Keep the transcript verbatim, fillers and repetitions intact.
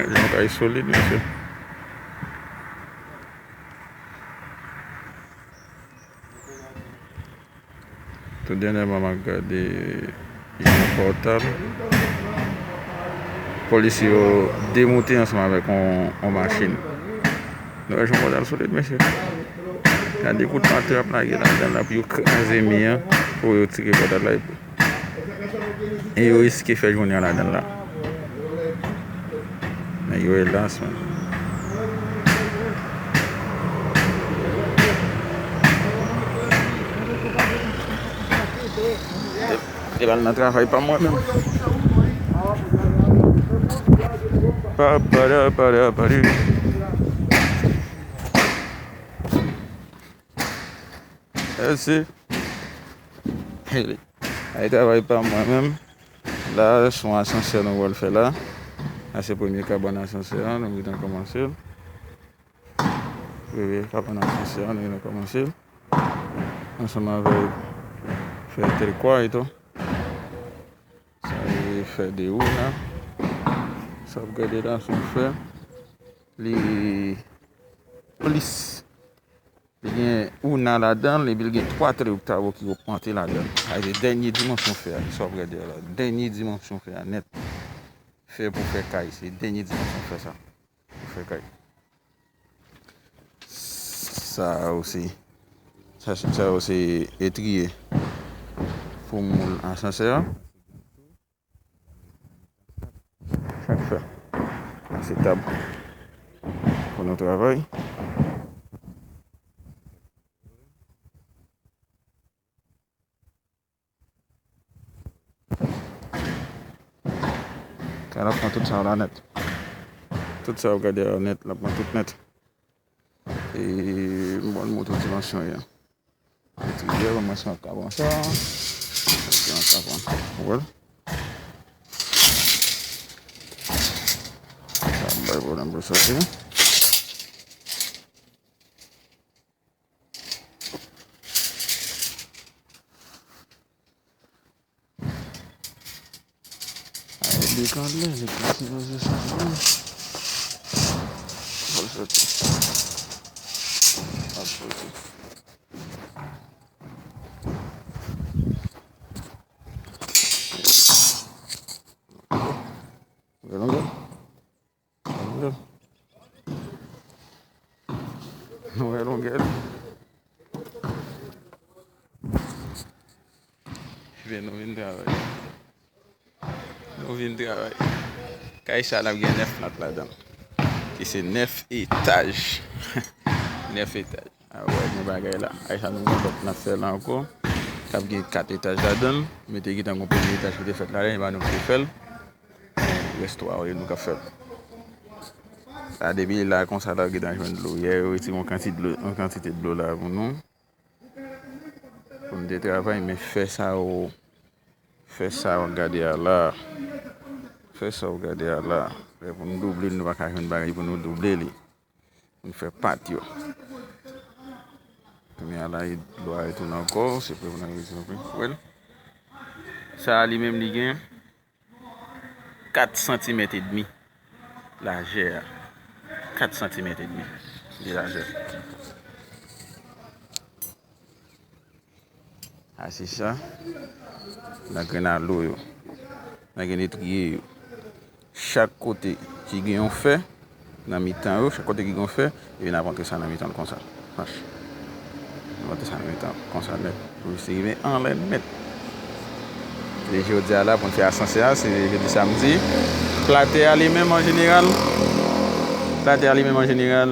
Yon kay solid, mesye. Tou dènyèman, m ap gade yon pòtal. Polisye yo demoute ansanm avèk yon, yon machin. Nou wè jan pòtal solid, mesye. Gade kout mate y ap lage ladan l la pou yo kraze mi an, pou yo tire pòtal la. E yo riske fè jounen an ladan l la. Nèg yo elas, man. Te pral nan travay pa mwen menm. Pa, pa, da, pa, da, pa, di. Mèsi. Ay travay pa mwen menm. La, se yon asansè nou pral fè la. La, se premye kabann asansè a, nou gentan kòmanse l. Premye kabann asansè a, nou gentan kòmanse l. Ansanm avèk fè tèl kwa etou. Sa e fè de ou la. Sa w ap gade la, se yon fè. Li plis Li gen ouna ladan l, epi l gen twa triyòk tawo ki yo plante ladan l. Sa se dènye dimansyon fè a, sa w ap gade a la. Dènye dimansyon fè a nèt. Fè pou fè kay, se dènye dimansyon fè sa. Pou fè kay. Sa yo se, sa, sa yo se etriye pou moul asansè a. Chak fè. Sa se tab pou nou travay. Sa l ap pran tout sa la nèt. Tout sa w gade a nèt, l ap pran tout nèt. E m pral montre w dimansyon yo. Etriye, kòmanse an ka pran sa. Epi an ka pran. Ou wè l? Sa ap bay pwoblèm pou soti. Ay, dekanle, li pa sipoze sa, non. Fò l soti. Fò l soti. Longè, longè. Nou wè longè l. Vin, nou vin travay. Nou vin travay. Kay sa l ap gen nèf nat ladan l. Ki se nèf etaj. Nèf etaj. A wè, gen bagay la. Kay sa nou gen lòt nat fè la ankò. K ap gen kat etaj ladan l. Men te gentan gon premye etaj ki te fèt la, e pa nou ki te fè l. Rès twa yo nou k ap fè l. La, depi la konsa la, ou gentan jwenn dlo. Yè, yo retire yon kantite dlo, yon kantite dlo la pou nou. Pou nou te travay, men fè sa yo, fè sa yo gade a la. Fè sa yo gade a la. Lè pou nou double l, nou pa ka jwenn bagay pou nou double li. Pou nou fè pat yo. Kounye a la, dlo a retounen ankò, se pou nou retire anpil. Wè l? Sa a li menm li gen kat santimèt edmi lajè a. Kat santimèt edmi de lajè. A se sa. Nan grenn alo yo. Nan grenn etriye yo. Chak kote ki gen yon fè nan mitan yo, chak kote ki gen yon fè, epi n ap antre sa nan mitan l konsa. Mach. N ap antre sa nan mitan l konsa nèt. Pou li rive anlè nèt. E jodi a la, pou n fè asansè a, se jodi samdi. Platè a li menm an jeneral, platè a li menm an jeneral,